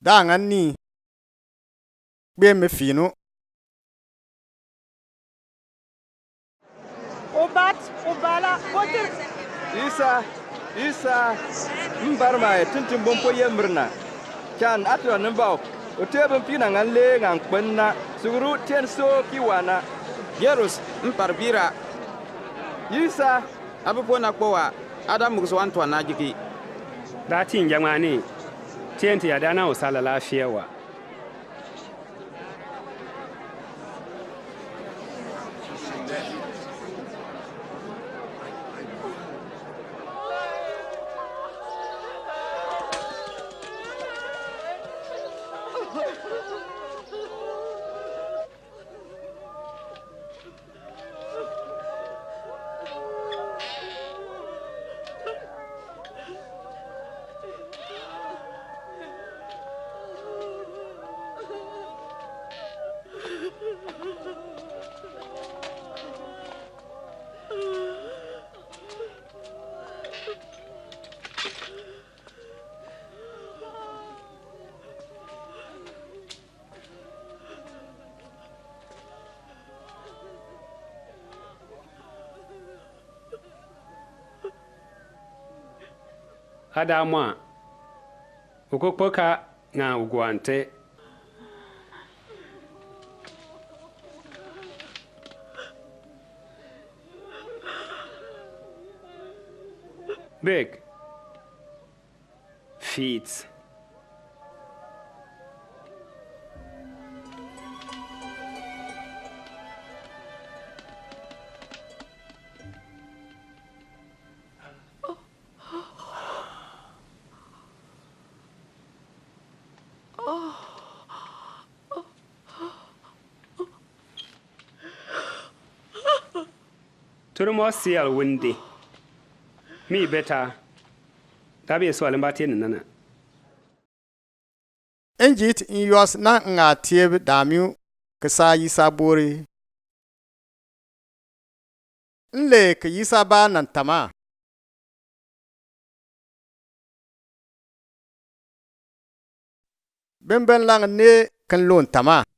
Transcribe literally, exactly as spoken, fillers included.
Da aŋa ni. Gbe mi fino. Obat, obala, botir. Isa, Isa, mbar ma e tintin bompo ye mrna. Kan atwa namba. Ote bom pina ŋa le ŋa kpenna. Suguru ten so ki wana. Yerus, mpar bira. Isa, abu pona kpowa. Ada mugus wan twa na jiki. Da tin jamani. Ten ti ada na osala la fiewa. Ada mwa. Ukukpoka nga ugwante. Bek. Fits. Turu mo sial windi. Mi beta. Dabi sual mba tieni nana. Njit nyuas na nga tieb damiu kesa yisa bori. Nle ke yisa ba nan tama. Bemben lang ne ken lon tama.